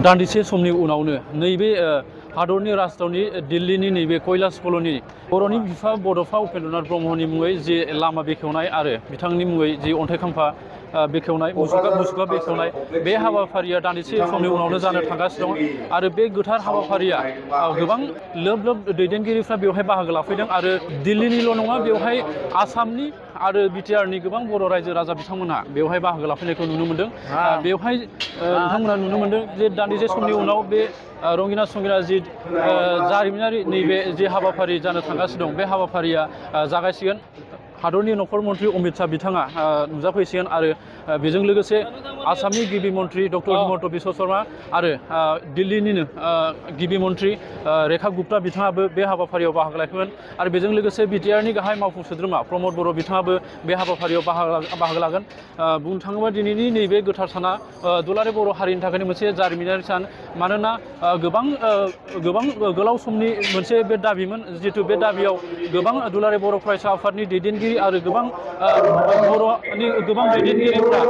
दान्दिसे समनि उनावनो नैबे हादरनि राजधानी दिल्लीनि नैबे कैलाश कल'नि बर'नि बिफा बड'फा उपेन्द्रनाथ ब्रह्मनि मुङै जे लामा बेखेवनाय आरो बिथांनि मुङै जे अन्थाइ खाम्फा बेखेवनाय मुसुखा बेखेवनाय बे हाबाफारिया दान्दिसे समनि उनावनो जानो थांगासिनो दं आरो बे गोथार हाबाफारिया गोबां लोब लोब दैदेनगिरिफ्रा बेवहाय बाहागो लाफैदों आरो दिल्लीनिल' नङा बेवहाय आसामनि आरो बिटिआरनि गोबां बर' रायजो राजा बिथांमोनहा बेवहाय बाहागो लाफैनायखौ नुनो मोन्दों बेवहाय नोंथांमोना नुनो मोन्दों जे दान्दिसे समनि उनाव बे रंगिना संगिना जि जारिमिनारि नैबे जे हाबाफारि जानो थांगासिनो दं बे हाबाफारिया जागायसिगोन हादरनि नखर मन्त्रि अमित शाह बिथाङा नुजाफैसिगोन आरो बेजों लोगोसे आसामनि गिबि मन्त्रि डक्टर हिमन्त बिश्व शर्मा आरो दिल्लीनिनो गिबि मन्त्रि रेखा गुप्ता बिथाङाबो बे हाबाफारियाव बाहागो लाफैगोन आरो बेजों लोगोसे बिटिआरनि गाहाय मावफुं सोद्रोमा प्रमद बर' बिथाङाबो बे हाबाफारियाव बाहागो लागोन बुंनो थाङोबा दिनैनि नैबे गोथार साना दुलाराय बर' हारिनि थाखायनो मोनसे जारिमिनारि सान मानोना गोबां गोलाव समनि मोनसे बे दाबिमोन जिहेतु बे दाबियाव गोबां दुलाराय बर' फरायसा आफादनि दैदेनगिरि आरो गोबां बर'नि गोबां दैदेनगिरिफ्रा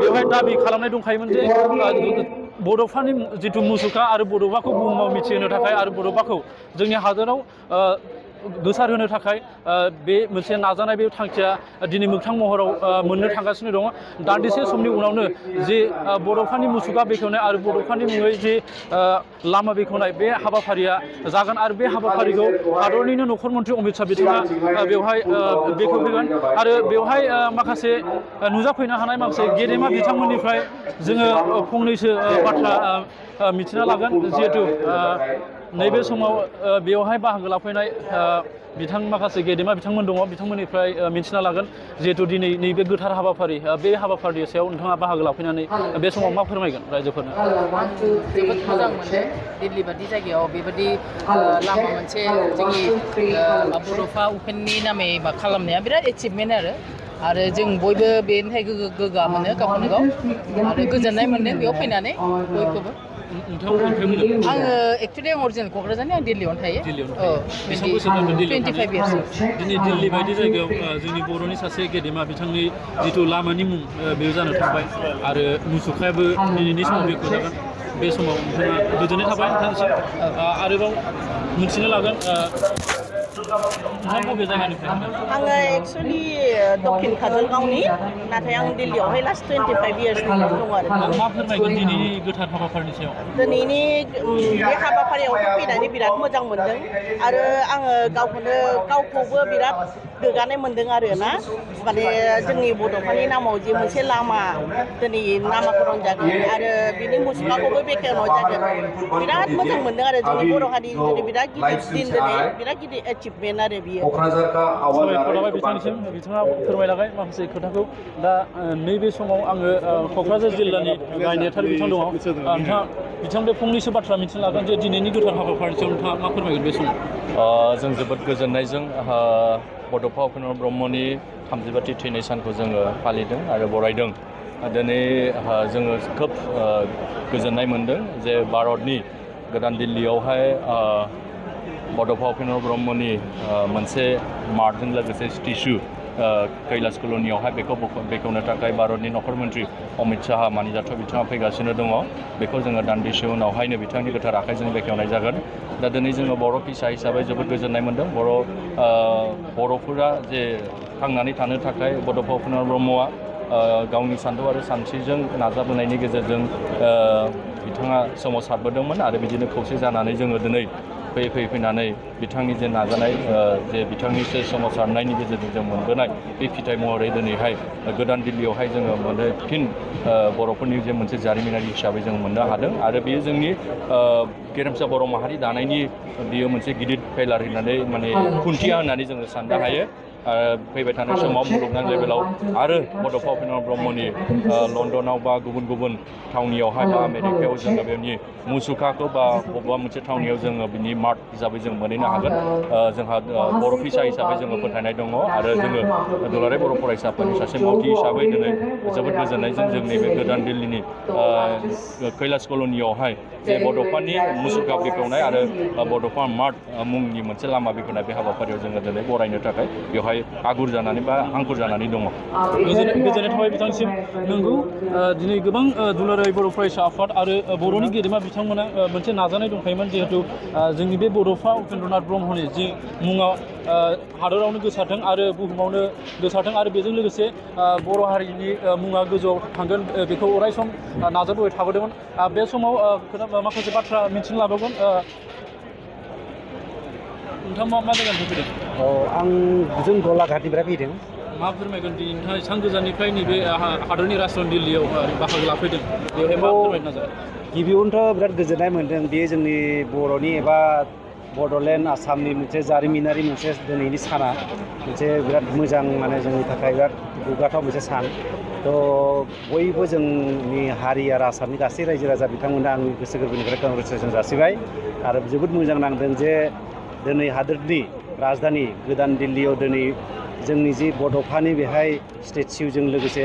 बेवहाय दाबि खालामनाय दंखायोमोन जे बड'फानि जिथु मुसुखा आरो बड'फाखौ बुहुमाव मिथिहोनो थाखाय आरो बड'फाखौ जोंनि हादोराव गोसार होनो थाखाय बे मोनसे नाजानाय बे थांखिया दिनै मोगथां महराव मोननो थांगासिनो दङ दान्दिसे समनि उनावनो जे बड'फानि मुसुखा बेखेवनाय आरो बड'फानि मुङै जे लामा बेखेवनाय बे हाबाफारिया जागोन आरो बे हाबाफारिखौ हादरनिनो नखर मन्त्रि अमित शाह बिथाङा बेवहाय बेखेवफैगोन आरो बेवहाय माखासे नुजाफैनो हानाय माखासे गेदेमा बिथांमोननिफ्राय जोङो फंनैसो बाथ्रा मिथिना लागोन जिहेतु नैबे समाव बेवहाय बाहागो लाफैनाय माखासे गेदेमा बिथांमोन दङ बिथांमोननिफ्राय मिथिना लागोन जिहेतु दिनै नैबे गोथार हाबाफारि बे हाबाफारिनि सायाव नोंथाङा बाहागो लाफैनानै बे समाव मा फोरमायगोन रायजोफोरनो जोबोद मोजां मोनो दिल्ली बादि जायगायाव बेबायदि लामा मोनसे जोंनि बड'फा उपेननि नामै खालामनाया बिराद एचिभमेन्ट आरो जों बयबो बेनिफ्राय गोग्गा मोनो गावखौनो गाव आरो गोजोननाय मोन्दों बेयाव फैनानै बयखौबो आङो एक्चुवेलि आं अरिजिनेल क'क्राझारनि आं दिल्लीयावनो थायो 25 years दिनै दिल्ली बायदि जायगायाव जोंनि बर'नि सासे गेदेमा बिथांनि जिथु लामानि मुं बेयाव जानो थांबाय आरो मुसुखायाबो दिनैनि समाव बेखौ जागोन बे समाव नोंथाङा गोजोननाय थाबाय नोंथांनिसिम आरोबाव मिथिनो लागोन बबे जायगानिफ्राय आङो एक्सुवेलि दक्षिण काजलगावनि नाथाय आं दिल्लीयावहाय लास्ट 25 years दङ आरो मा फोरमायगोन दिनैनि गोथार हाबाफारिनि सायाव दिनैनि बे हाबाफारियाव फैनानै बिराद मोजां मोनदों आरो आङो गावखौबो बिराद गोग्गानाय मोनदों आरो ना माने जोंनि बड'फानि नामाव जे मोनसे लामा दिनै नामाकरन जागोन आरो बिनि मुसुखाखौबो बेखेवनाय जागोन बिराद मोजां मोनदों आरो जोंनि बर' हारिनि दिनै बिराद गिदिर दिन दिनै बिराद गिदिर एचिभमेन्ट आरो बियो बिथांनिसिम बिथाङा फोरमायलांबाय माखासे खोथाखौ दा नैबे समाव आङो क'क्राझार जिल्लानि गाहाय नेहाथारि बिथां दङ नोंथाङा बिथांनिफ्राय फंनैसो बाथ्रा मिथिनो लागोन जे दिनैनि गोथार हाबाफारिनि सायाव नोंथाङा मा फोरमायगोन बे समाव जों जोबोद गोजोननायजों बड'फा उपेन्द्र ब्रह्मनि 35थि थैनाय सानखौ जोङो फालिदों आरो बरायदों दिनै जोङो खोब गोजोननाय मोनदों जे भारतनि गोदान दिल्लीयावहाय बड'फा उपेन्द्र ब्रह्मनि मोनसे मार्टजों लोगोसे स्टेचु कैलाश कल'नियावहाय बेखौ बेखेवनो थाखाय भारतनि नखर मन्त्रि अमित शाह मानिजाथाव बिथाङा फैगासिनो दङ बेखौ जोङो दान्दिसे उनावहायनो बिथांनि गोथार आखाइजों बेखेवनाय जागोन दा दिनै जोङो बर' फिसा हिसाबै जोबोद गोजोननाय मोन्दों बर'फोरा जे थांनानै थानो थाखाय बड'फा उपेन्द्र ब्रह्मआ गावनि सानथौ आरो सानस्रिजों नाजाबोनायनि गेजेरजों बिथाङा सोमावसारबोदोंमोन आरो बिदिनो खौसे जानानै जोङो दिनै फैनानै बिथांनि जे नाजानाय जे बिथांनि सोमावसारनायनि गेजेरजों जों मोनबोनाय बे फिथाइ महरै दिनैहाय गोदान दिल्लीयावहाय जोङो फिन बर'फोरनि जे मोनसे जारिमिनारि हिसाबै जों मोननो हादों आरो बेयो जोंनि गेरेमसा बर' माहारि दानायनि बेयो मोनसे गिदिर फेलार होननानै माने खुन्थिया होननानै जोङो साननो हायो फैबाय थानाय समाव मुलुगनां लेभेलाव आरो बड'फा उपेन्द्र ब्रह्मनि लण्डनाव बा गुबुन थावनियावहाय बा आमेरिकायाव जोङो बेनि मुसुखाखौ बा बबेबा मोनसे थावनियाव जोङो बिनि मार्क हिसाबै जों मोनहैनो हागोन जोंहा बर' फिसा हिसाबै जोङो फोथायनाय दङ आरो जोङो दुलाराय बर' फरायसाफोरनि सासे मावथि हिसाबै दिनै जोबोद गोजोननायजों जोंनि बे गोदान दिल्लीनि कैलाश कल'नियावहाय जे बड'फानि मुसुखा बेखेवनाय आरो बड'फा मार्क मुंनि मोनसे लामा बेखेवनाय बे हाबाफारियाव जोङो दिनै बरायनो थाखाय बेवहाय थाखाय आगुर जानानै बा हांखुर जानानै दङ। गोजोननाय थाबाय बिथांसिम। नंगौ दिनै गोबां दुलाराय बर' फरायसा आफाद आरो बर'नि गेदेमा बिथांमोना मोनसे नाजानाय दंखायोमोन जिहेतु जोंनि बे बड'फा उपेन्द्रनाथ ब्रह्मनि जि मुङा हादरावनो गोसारथों आरो बुहुमावनो गोसारथों आरो बेजों लोगोसे बर' हारिनि मुङा गोजौआव थांगोन बेखौ अराय सम नाजाबोबाय थाबोदोंमोन। बे समाव माखासे बाथ्रा मिथिनो लाबावगोन। नोंथाङा मा जायगानिफ्राय फैदों? आं जों गलाघाटनिफ्राय फैदों। मा फोरमायगोन दिनै नोंथाङा सान गोजाननिफ्राय नैबे हादरनि राजधानि दिल्लीयाव बाहागो लाफैदों बेवहाय मा फोरमायनो नाजागोन? गिबियावनोथ' बिराद गोजोननाय मोन्दों। बेयो जोंनि बर'नि एबा बड'लेण्ड आसामनि मोनसे जारिमिनारि मोनसे दिनैनि साना मोनसे बिराद मोजां माने जोंनि थाखाय बिराद गोग्गाथाव मोनसे सान। थ' बयबो जोंनि हारि आरो आसामनि गासै रायजो राजा बिथांमोना आंनि गोसो गोरबोनिफ्राय कंग्रेचुलेसन जासिबाय आरो जोबोद मोजां नांदों जे दिनै हादोरनि राजधानि गोदान दिल्लीयाव दिनै जोंनि जि बड'फानि बेहाय स्टेच्युजों लोगोसे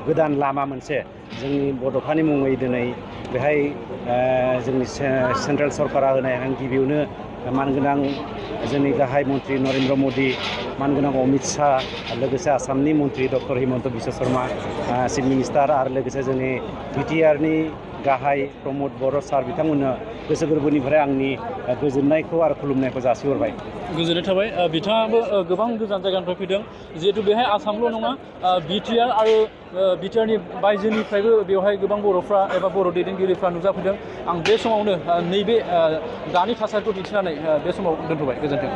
गोदान लामा मोनसे जोंनि बड'फानि मुङै दिनै बेहाय जोंनि सेन्ट्रेल सरकारा होनाय आं गिबियावनो मानगोनां जोंनि गाहाय मन्त्रि नरेन्द्र मदि, मानगोनां अमित शाह, लोगोसे आसामनि मन्त्रि doctor Himanta Biswa Sarma chief minister आरो लोगोसे जोंनि बिटिआरनि गाहाय प्रमद बर' सार बिथांमोननो गोसो गोरबोनिफ्राय आंनि गोजोननायखौ आरो खुलुमनायखौ जासिहरबाय। गोजोननाय थाबाय। बिथाङाबो गोबां गोजान जायगानिफ्राय फैदों जिहेतु बेहाय आसामल' नङा बिटिआर आरो बिटिआरनि बायजोनिफ्रायबो बेवहाय गोबां बर'फ्रा एबा बर' दैदेनगिरिफ्रा नुजाफैदों। आं बे समावनो नैबे दानि थासारिखौ दिन्थिनानै बे समाव दोनथ'बाय। गोजोन्थों।